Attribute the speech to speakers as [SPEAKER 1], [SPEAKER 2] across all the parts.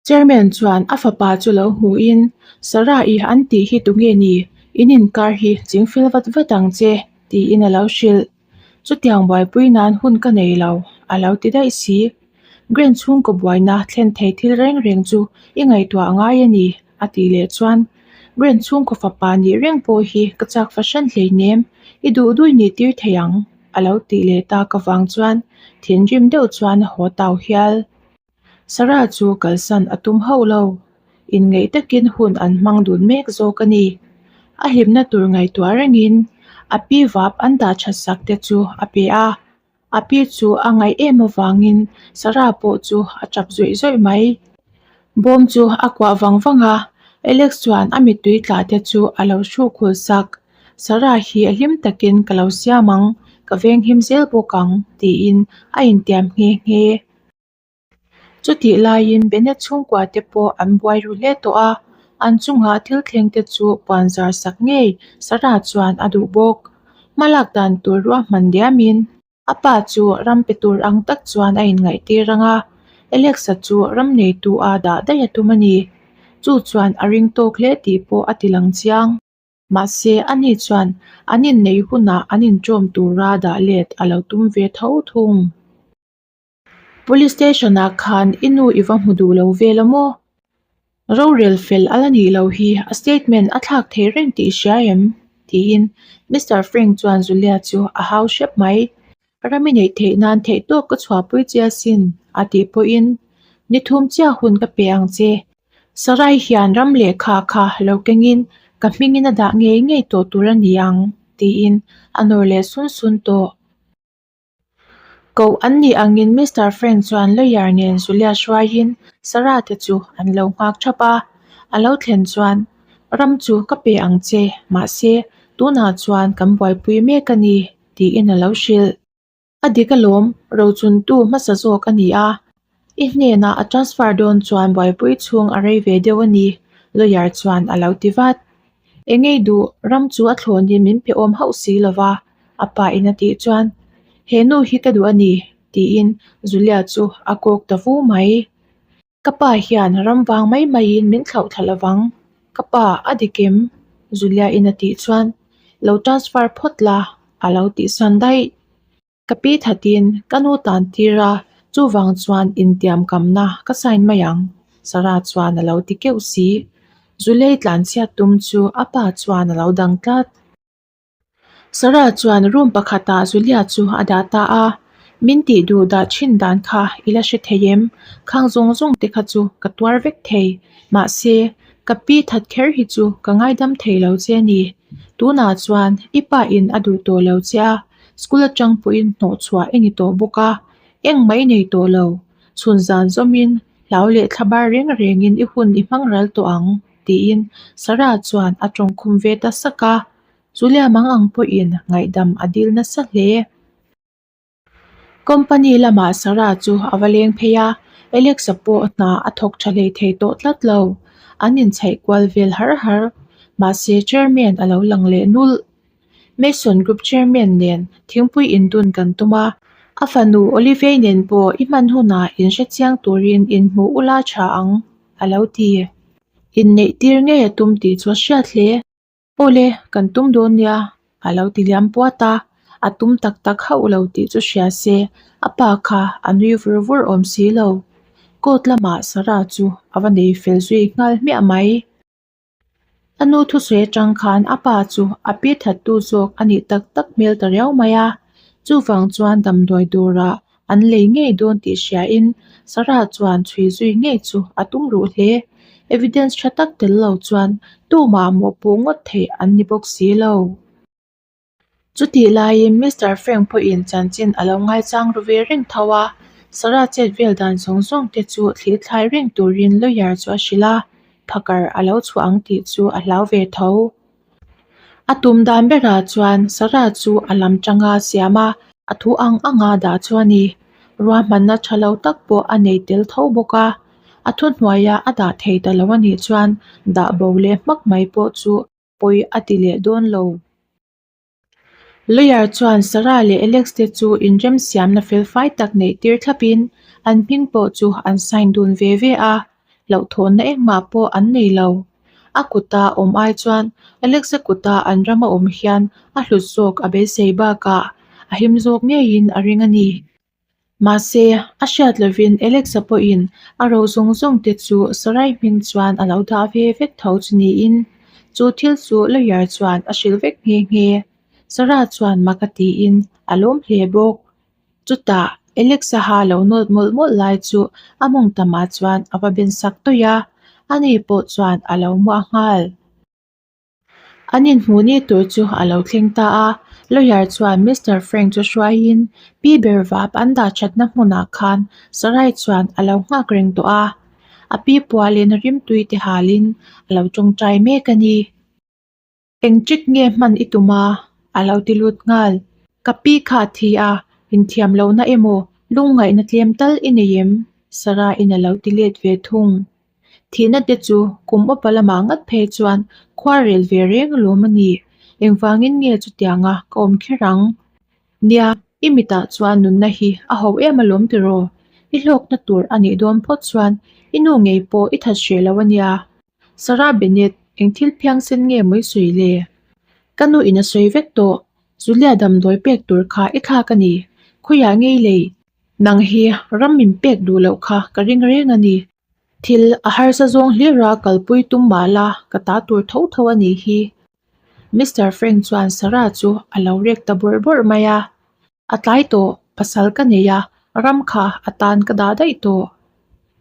[SPEAKER 1] Chairman chuan a fapa chu lo hmuhin, Sarah-i an tih hi tunge ni? In inkar hi chingfel vat vat ang che, tiin a lo hrilh. Chutiang buaipui nan hun ka nei lo, a lo ti daih si. Grant chhungkaw buaina thlen thei thil reng reng chu i ngaihtuah ngai a ni, a tih leh chuan, Grant chhungkaw fapa nih reng pawh hi ka chak fahran hleinem, i duh dui nih tir thei ang, a lo tih leh tak avang chuan thinrim deuh chuan a haw tau hial. Sarah chu kalsan a tum hauh lo. Inngeih takin hun an hmang dun mek zawk a ni. A hlimna tur ngaihtuah rengin a pi vap an dah that sak te chu a pe a. A pi chu a ngaih em avangin Sarah pawh chu a tap zawih zawih mai. Bawm chu a kuah vang vang a, Alex chuan a mittui tla te chu a lo hruk hul sak. Sarah hi a hlim takin ka lo siam ang, ka venghim zel bawk ang tiin a intiam nghe nghe. Chutih laiin Bennett chhungkua te pawh an buai ru hle tawh a, an chungah thil thleng te chu puan zar sak ngei Sarah chuan a duh bawk. Hmalak dan tur ruahman diamin a pa chu ram pe tur ang tak chuan a inngaihtir ang a, Alexa chu ram neitu a dah daih a tum a ni. Chu chuan a ring tawk hle tih pawh a ti lang chiang. Mahse, ani chuan an inneih hunah an inṭawm tura dah let a lo tum ve tho thung. Police station ah khan i nu i va hmu duh lo vel a maw? Rorel fel a la nih loh hi a statement a thlak thei reng tih i hria em? tiin Mister Frank chuan Julia chu a hau hrep mai. Ram i neih theih nan theihtawp ka chhuahpui che asin a tih pawhin ni thum chiah hun ka pe ang che. Sarai hian ram lehkha kha lo kengin ka hmingin a dah ngei ngei tawh tur a ni ang tiin a nawr leh sun sun tawh. Koh an nih angin Mister Frank chuan lawyer nen Julia hruaiin Sarah te chu an lo nghak thap a. A lo thlen chuan, Ram chu ka pe ang che, mahse tunah chuan kan buaipui mek a ni, tiin a lo hrilh. A dik alawm, rochuntu hmasa zawk a ni a. I hnenah a transfer dawn chuan buaipui chhung a rei ve deuh a ni, lawyer chuan a lo ti vat. Engei duh, ram chu a thlawnin min pe awm hauh si lo va, a pa in a tih chuan, He nu hi ka duh a ni, tiin Julia chu a kawk ta vu mai. Ka pa hian ram vang mai maiin min thlauh thla lo vang, ka pa a dik em? Julia in a tih chuan, Lo transfer phawt la, a lo tihsan daih. Ka pi thatin ka nu tan tir a, chuvang chuan intiam kamna ka sign mai ang, Sarah chuan a lo ti keuh si. Zulei tlanchhiat tum chu a pa chuan a lo dang tlat. Sarah chuan room pakhatah Zulia chu a dah ta a, Min tih duh dah thin dan kha i la hre thei em? Khang zawng zawng te kha chu ka tuar vek thei. Mahse, ka pi that kher hi chu ka ngaidam thei lo che a ni. Tunah chuan i pa in a duh tawh lo che a, School atang pawhin hnawh chhuah i ni tawh bawk a, engmah i nei tawh lo. Chhun zan zawmin hlau leh thlabar reng rengin i hun i hmang ral tawh ang, tiin Sarah chuan a tawngkhum ve ta sak a. Julia mang ang pawhin ngaihdam a dil nasa hle. Company lamah Sarah chu a va leng phei a, Alex-a pawh hna a thawk tha hlei thei tawh tlat lo. An inchhaih kual vel har har. Mahse chairman a lo lang leh nulh. Mason Group chairman nen thingpui indun kan tum a, a fanu Olivia nen pawh i hman hunah inhre chiang turin inhmuh ula tha ang, a lo ti. Inneih tir ngei a tum tih chu a hriat hle. Awle, kan tum dawn nia, a lo ti liam puat a, a tum tak tak hauh lo tih chu hria se, a pa kha a nui vur vur awm si lo. Court lamah Sarah chu a va nei fel zui nghal hmiah mai. A nu thusawi atang khan a pa chu a pi thattu zawk a nih tak tak hmel ta riau mai a, chuvang chuan damdawi dawrah an lei ngei dawn tih hriain Sarah chuan chhui zui ngei chu a tum ruh hle. Evidence tha tak tel lo chuan tumah mawhpuh ngawt theih an ni bawk si lo. Chutih laiin Mister Frank pawhin chanchin a lo ngaichang ru ve reng tho a, Sarah chet vel dan zawng zawng te chu thlir thlai reng turin lawyer chu a hrilh a, phakar a lo chhuah ang tih chu a hlau ve tho. A tum dan berah chuan Sarah chu a lam tanga siam a, a thu ang anga dah chu a ni. Ruahmanna tha lo tak pawh a nei tel tho bawk a, a thuhnuaia a dah thei ta lo a nih chuan dah bo leh hmak mai pawh chu pawi a ti leh dawn lo. Lawyer chuan Sarah leh Alex te chu inremsiamna felfai tak neih tir thlapin an hming pawh chu an sign dun ve ve a. Hlauhthawnna engmah pawh an nei lo. A kuta awm ai chuan Alexa kuta an rama awm hian a hlut zawk a beisei bakah a him zawk ngeiin a ring a ni. Mahse, a hriat lovin Alexa pawhin a ro zawng zawng te chu Sarai hming chuan a lo dah ve vek tho chu niin chu thil chu lawyer chuan a hrilh vek nghe nghe. Sarah chuan mak a tiin a lawm hle bawk. Chutah Alexa ha lo nawt mawlh mawlh lai chu a mawng tamah chuan a va ben sak tawih a, ani pawh chuan a lo muah nghal. An inhmuh ni tur chu a lo thleng ta a, lawyer chuan Mister Frank chu hruaiin pi ber vap an dah thatna hmunah khan Sarai chuan a lo nghak reng tawh a, a pi pualin rimtui te halin a lo tawngtai mek a ni. Eng trick nge hman i tum a? A lo ti lut nghal. Ka pi kha a thi a, inthiam lohna emaw lungngaihna tlem tal i nei em? Sarah in a lo ti let ve thung. Thihna te chu kum upa lamah ngat phei chuan khua rel ve reng alawm a ni. Engvangin nge chutianga ka awm kher ang? Nia, i mitah chuan nunna hi a ho em alawm tiraw? I hlawkna tur a nih dawn phawt chuan i nu ngei pawh i that hreh lo a nia. Sarah Bennett, eng thil phiangsen nge mawi sawi le? Ka nu in a sawi vek tawh, Julia damdawi pek tur kha i thlak a ni. Khawiah ngei lei? Nang hi ram min pek duh loh kha ka ring reng a ni. Thil a harsa zawng hlir a kalpui tum mah la ka ta tur tho tho a nih hi. Mister Frank chuan Sarah chu a lo rek ta bawrh bawrh mai a. A tlai tawh, pasal ka nei a, ram kha a tan ka dah daih tawh.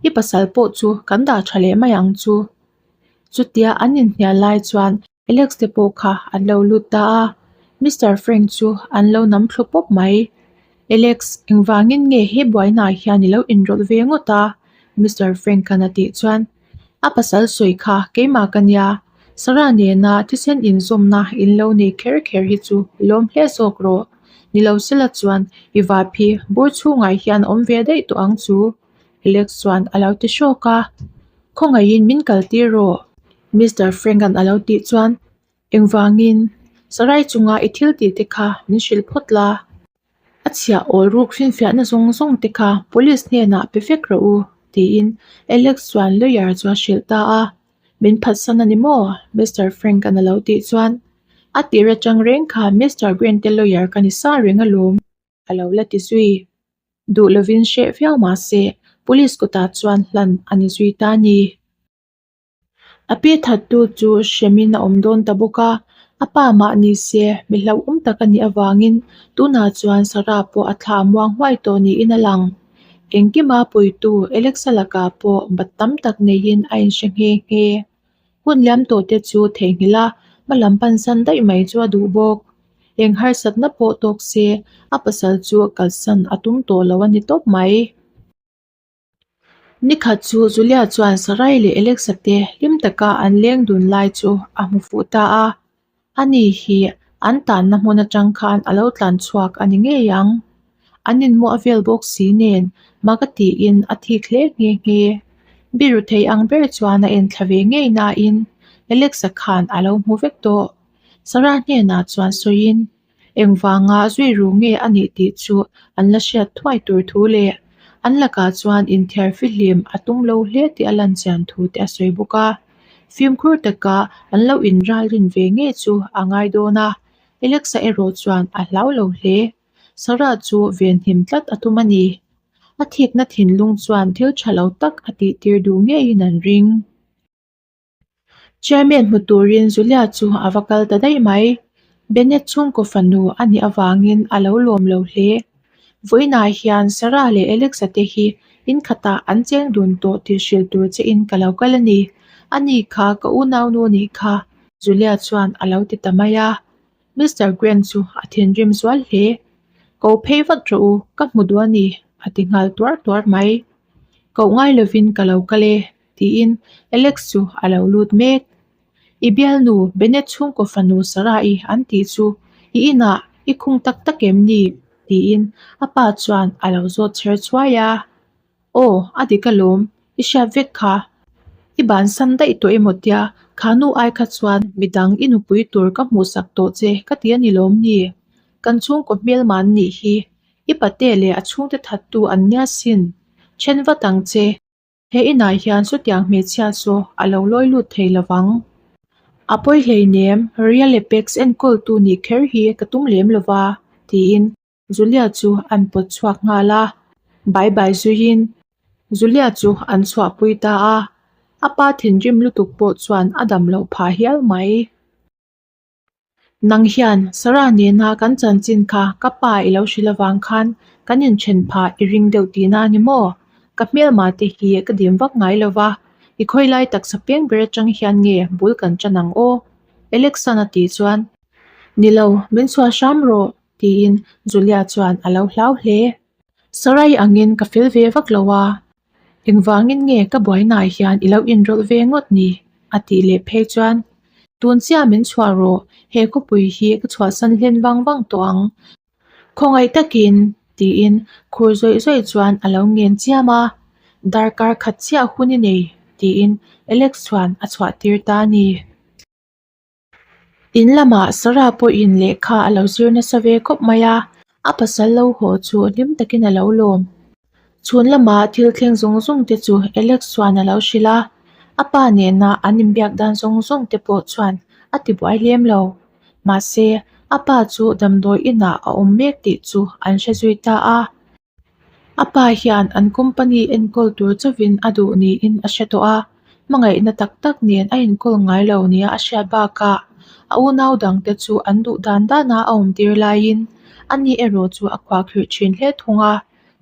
[SPEAKER 1] I pasal pawh chu kan dah tha leh mai ang chu. Chutia an inhnial lai chuan Alex te pawh kha an lo lut ta a, Mister Frank chu an lo nam thlu pawp mai. Alex, engvangin nge he buainaah hian i lo inrawlh ve ngawt a? Mister Frank khan a tih chuan A pasal sawi kha keimah ka nia, Sarah nena thisen inzawmna in lo nei kher kher hi chu lawm hle zawk rawh. Ni lo sela chuan i vap hi bur chhungah hian awm ve daih tawh ang chu, Alex chuan a lo ti hrawk a. Khawngaihin min kal tir rawh, Mister Frank-a'n a lo tih chuan engvangin Sarai chunga i thil tih te kha min hrilh phawt la. A chhiah awl ruk finfiahna zawng zawng te kha police hnenah pe vek rawh u, tiin Alex chuan lawyer chu a hrilh ta a. Min phatsan a ni maw? Mister Frank-a'n a lo tih chuan a tir atang reng kha Mister Green te lawyer ka ni sa reng alawm, a lo la ti zui. Duh lovin hreh viau mah se police kutah chuan hlan a ni zui ta a ni. A pi thattu chu hremin a awm dawn ta bawk a, a pa mah ni se mi hlauhawm tak a nih avangin tunah chuan Sarah pawh a thla muang huai tawh niin a lang. Engkima puitu Alexa lakah pawh bat tam tak neiin a inhre nghe nghe. Hun liam tawh te chu theihnghilh a, hma lam pansan daih mai chu a duh bawk. Eng harsatna pawh tawk se a pasal chu kalsan a tum tawh lo a ni tawp mai. Nikhat chu Julia chuan Sarai leh Alexa te hlim taka an leng dun lai chu a hmu fuh ta a, ani hi an tanna hmun atang khan a lo tlan chhuak a ni ngei ang. An inmuah vel bawk si nen mak a tiin a thik hle nghe nghe. Biru thei ang ber chuan a enthla ve ngei nain Alexa khan a lo hmu vek tawh. Sarah hnenah chuan sawiin Engvanga zui ru nge a nih tih chu an la hriat thuai tur thu leh an lakah chuan inthiar fihlim a tum lo hle tih a lan chian thu te a sawi bawk a. Fimkhur taka an lo inralrin ve ngei chu a ngai dawn a, Alexa erawh chuan a hlau lo hle. Sarah chu venhim tlat a tum a ni. A thikna thinlung chuan thil tha lo tak a tihtir duh ngeiin an ring. Chairman hmu turin Julia chu a va kal ta daih mai. Bennett chhungkaw fanu a nih avangin a lo lawm lo hle. Vawiinah hian Sarah leh Alexa te hi in khatah an cheng dun tawh tih hrilh tur che in ka lo kal a ni. Ani kha ka unaunu nih kha, Julia chuan a lo ti ta mai a. Mister Grant chu a thinrim zual hle. Ko phei vat rawh u, ka hmu duh a ni, a ti nghal tuar tuar mai. Koh ngai lovin ka lo kal e. Tiin Alex chu a lo lut mek. I bialnu Bennett chhungkaw fanu Sarah-i an tih chu i inah i khung tak tak em ni? Tiin a pa chuan a lo zawt chher chhuai a. Aw, a dik alawm, i hriat vek kha. I bansan daih tawh emaw tia kha nu ai kha chuan midang i nupui tur ka hmuhsak tawh che ka ti a ni lawm ni? Kan chhungkaw hmelma an nih hi. I pate leh a chhungte thattu an nia sin. Then vat ang che. He inah hian chutiang hmeichhia chu a lo lawi lut thei lo vang. A pawi hleinem, Real Apex enkawltu nih kher hi ka tum lem lo va, tiin Julia chu an pawt chhuak nghal a. Bai bai zuiin Julia chu an chhuahpui ta a, a pa thinrim lutuk pawh chuan a dam loh phah hial mai. Nang hian Sarah nena kan chanchin kha ka pa i lo hrilh avang khan kan inthen phah i ring deuh tihna a ni maw? Ka hmelma te hi ka dim vak ngai lo va, i khawilai taksa peng ber atang hian nge bul kan tan ang aw? Alexan a tih chuan, Ni lo, min chhuah hram rawh, tiin Julia chuan a lo hlau hle. Sarai angin ka fel ve vak lo a, Engvangin nge ka buainaah hian i lo inrawlh ve ngawt ni? a tih leh phei chuan, Tun chiah min chhuah rawh, he khawpui hi ka chhuahsan hlen vang vang tawh ang. Khawngaih takin, tiin khur zawih zawih chuan a lo ngen chiam a, Darkar khat chiah hun i nei, tiin Alex chuan a chhuah tir ta a ni. In lamah Sarah pawhin lehkha a lo zir nasa ve khawp mai a, a pasal lo haw chu hlim takin a lo lawm. Chhun lama thil thleng zawng zawng te chu Alex chuan a lo hrilh a, a pa nena an inbiak dan zawng zawng te pawh chuan a tibuai lem lo. Mahse, a pa chu damdawi inah a awm mek tih chu an hre zui ta a. A pa hian an company enkawl tur chauhin a duh niin a hre tawh a, hmangaihna tak tak nen a inkawl ngai lo nia a hriat bakah a unau dangte chu an duh dan dana a awm tir laiin ani erawh chu a khuahkhirh thin hle thung a,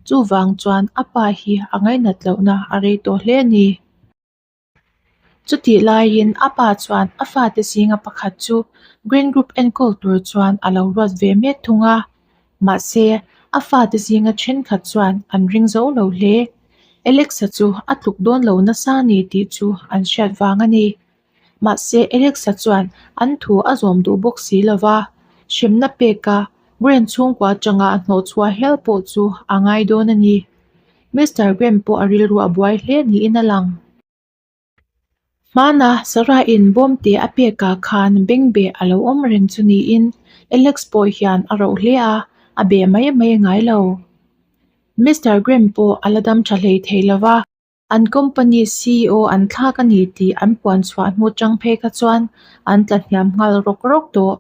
[SPEAKER 1] chuvang chuan a pa hi a ngainat lohna a rei tawh hle a ni. Chutih laiin a pa chuan a fate zinga pakhat chu Green Group enkawl tur chuan a lo ruat ve mek thung a, mahse a fate zinga thenkhat chuan an ring zo lo hle. Alexa chu a tluk dawn lo nasa a ni tih chu an hriat vang a ni. Mahse Alexa chuan an thu a zawm duh bawk si lo va, hremna peka Green chhungkua atanga a hnawhchhuah hial pawh chu a ngai dawn a ni. Mister Graham pawh a rilru a buai hle niin a lang. Hmana Sarah-in bawmte a pekah khan bengbeh a lo awm reng chu niin Alex pawh hian a roh hle a, a beh mai mai ngai lo. Mister Graham pawh a la dam tha hlei thei lo va. An company CEO an thlak a ni tih an puan chhuah hnu chang phei kha chuan an tla hniam nghal rawk rawk tawh.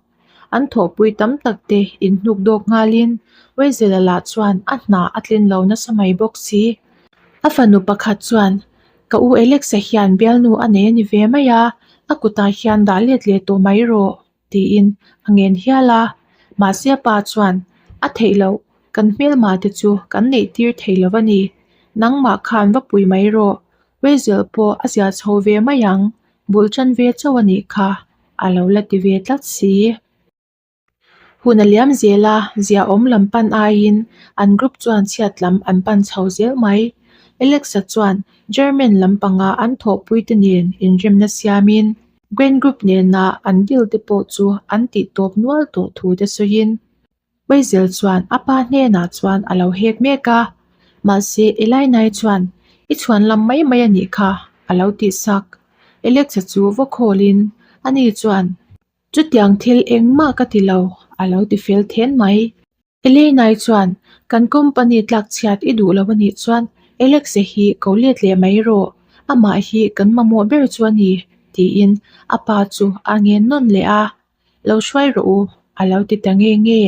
[SPEAKER 1] An thawhpui tam tak te inhnuk dawk nghalin Weizela lah chuan a hna a tlin lo nasa mai bawk si. A fanu pakhat chuan, Ka u Alexa hian bialnu a nei a ni ve mai a, a kutah hian dah let leh tawh mai rawh, tiin a ngen hial a. Mahse a pa chuan, A theih loh, kan hmelma te chu kan neih tir thei lo a ni. Nangmah khan va pui mai rawh, Weizela pawh a zia chho ve mai ang, bul tan ve chauh a nih kha. A lo la ti ve tlat si. Hun a liam zel a, ziahawm lam pan aiin an group chuan chhiat lam an pan chho zel mai. Alexa chuan German lampanga an thawhpuite nen inremna siamin Grand Group nena an deal te pawh chu an tih tawp nual tawh thu te sawiin Weisel chuan a pa hnenah chuan a lo hek mek a, mahse Elainai chuan i chhuan lam mai mai a nih kha a lo tih sak. Alexa chu va khawlin ani chuan chutiang thil engmah ka ti lo a lo ti fel then mai. Elainai chuan kan company tlak chhiat i duh lo a nih chuan Alexa hi ko let leh mai rawh, amah hi kan mamawh ber chu a ni tiin a pa chu a ngen nawn leh a. Lo hruai rawh u, a lo ti ta nge nge.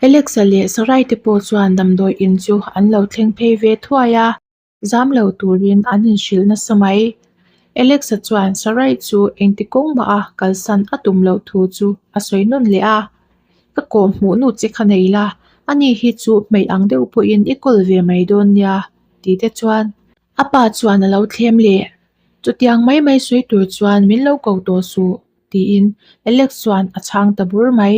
[SPEAKER 1] Alexa leh Sarai te pawh chuan damdawi in chu an lo thleng phei ve thuai a, zam lo turin an inhrilh nasa mai. Alexa chuan Sarai chu engti kawng mah a kalsan a tum loh thu chu a sawi nawn leh a, Ka kawh hmuh nu che kha nei la, ani hi chu hmei ang deuh pawhin i kawl ve mai dawn nia, ti te chuan a pa chuan a lo thlem leh. Chutiang mai mai sawi tur chuan min lo ko tawh suh, tiin Alex chuan a chhang ta bur mai.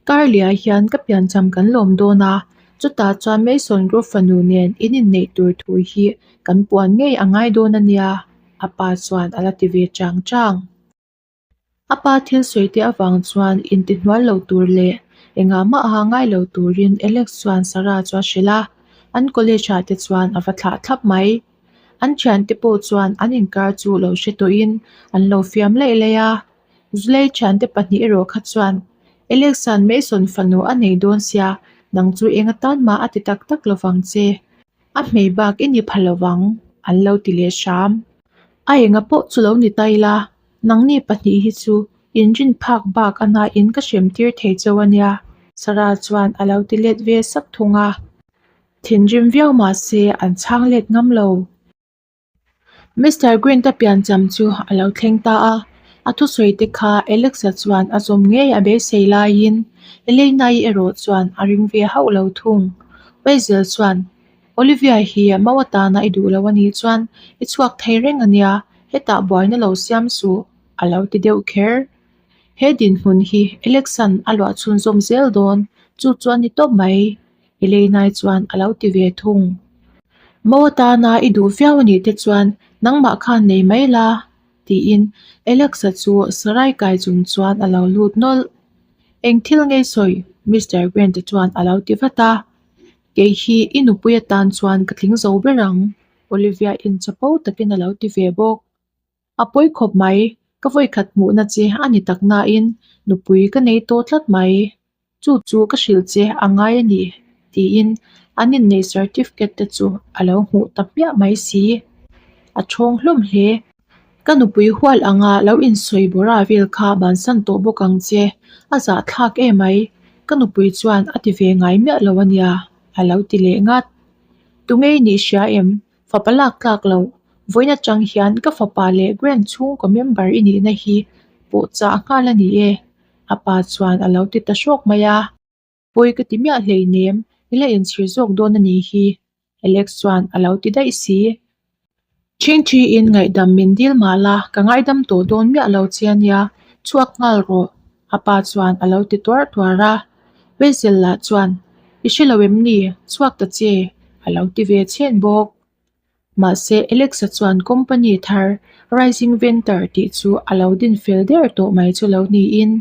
[SPEAKER 1] Karlia hian ka piancham kan lawm dawn a, chutah chuan Mason Group fanu nen in inneih tur thu hi kan puan ngei a ngai dawn a nia, a pa chuan a la ti ve chang chang. A pa thil sawi te avang chuan intihnual lo tur leh engah mah a ngai lo turin Alex chuan Sarah chu a hrilh a, an college ah te chuan a va thlah thlap mai. An thiante pawh chuan an inkar chu lo hre tawhin an lo fiam laih laih a, Zulei thiante pahnih erawh kha chuan Alex-a'n Mason fanu a nei dawn sia, nang chu eng atan mah a ti tak tak lovang che, a hmei bak i ni pha lovang an lo ti leh hram. A enga pawh chu lo ni ta ila, nangni pahnih hi chu inrin phak bak a hnain ka hrem tir thei chauh a nia, Sarah chuan a lo ti let ve sak thung a. Thinrim viau mah se an chhang let ngam lo. Mister Green-a piancham chu a lo thleng ta a, a thusawi te kha Alex-a chuan a zawm ngei a beisei laiin Elena-i erawh chuan a ring ve hauh lo thung. Basil chuan, Olivia hi mau atana i duh lo a nih chuan i chhuak thei reng a nia, hetah buaina lo siam suh, a lo ti deuh kher. He dinhmun hi Alex-a'n a luah chhunzawm zel dawn, chu chuan ni tawp mai. Elena-i chuan a lo ti ve thung. Mo atana i duh viau a nih te chuan nangmah khan nei mai la, tiin Alex-a chu sarai kai chung chuan a lo lut nawlh. Eng thil ngei sawi? Mister Grant-a chuan a lo ti vat a. Kei hi i nupui atan chuan ka tling zo ber ang, Olivia-in chapo takin a lo ti ve bawk. A pawi khawp mai, ka vawikhat hmuhna che a ni tak nain nupui ka nei tawh tlat mai. Chu chu ka hrilh che a ngai a ni, tiin an inneih certificate te chu a lo hmuh ta hmiah mai si. A thawng hlawm hle. Ka nupui hual anga lo insawi bawrha vel kha bansan tawh bawk ang che, a zahthlak em mai, ka nupui chuan a ti ve ngai miah lo a nia, a lo ti leh ngat. Tunge i nih hria em? Fapa lak tlak loh, vawiin atang hian ka fapa leh Grand chhungkaw member i nihna hi pawh chah nghal a ni e, a pa chuan a lo ti ta hrawk mai a. Pawi ka ti miah hleinem, i la inchhir zawk dawn a nih hi, Alex chuan a lo ti daih si. Ṭhingṭhiin ngaihdam min dil mah la, ka ngaidam tawh dawn miah lo che a nia, chhuak nghal rawh, a pa chuan a lo ti tuar tuar a. Basil lah chuan, I hre lo em ni? Chhuak ta che, a lo ti ve chhen bawk. Mahse, Alexa chuan company thar Rising Venture tih chu a lo din fel der tawh mai chu lo niin,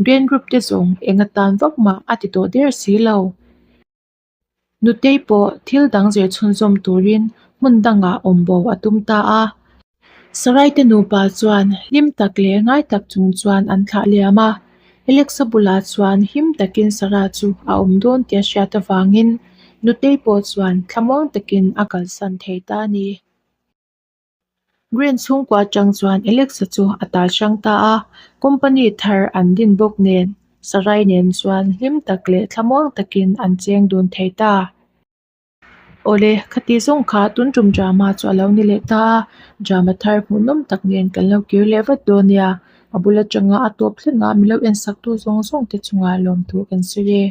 [SPEAKER 1] Grand Group te zawng eng atan vak mah a ti tawh der si lo. Nutei pawh thil dang zir chhunzawm turin hmun dangah awm bo a tum ta a. Saraite nupa chuan hlim tak leh ngai tak chung chuan an thlah liam a. Alexa bulah chuan him takin Sarah chu a awm dawn tih a hriat avangin Nutei pawh chuan thlamuang takin a kalsan thei ta a ni. Green chhungkua atang chuan Alexa chu a tal hrang ta a, company thar an din bawk nen Sarai nen chuan hlim tak leh thlamuang takin an cheng dun thei ta. Awle, khati zawng kha tun tum drama chu a lo ni leh ta a, drama thar hmuhnawm tak nen kan lo kir leh vat dawn nia, a bul atanga a tawp thleng a milo en sak tu zawng zawng te chungah lawmthu kan sawi e.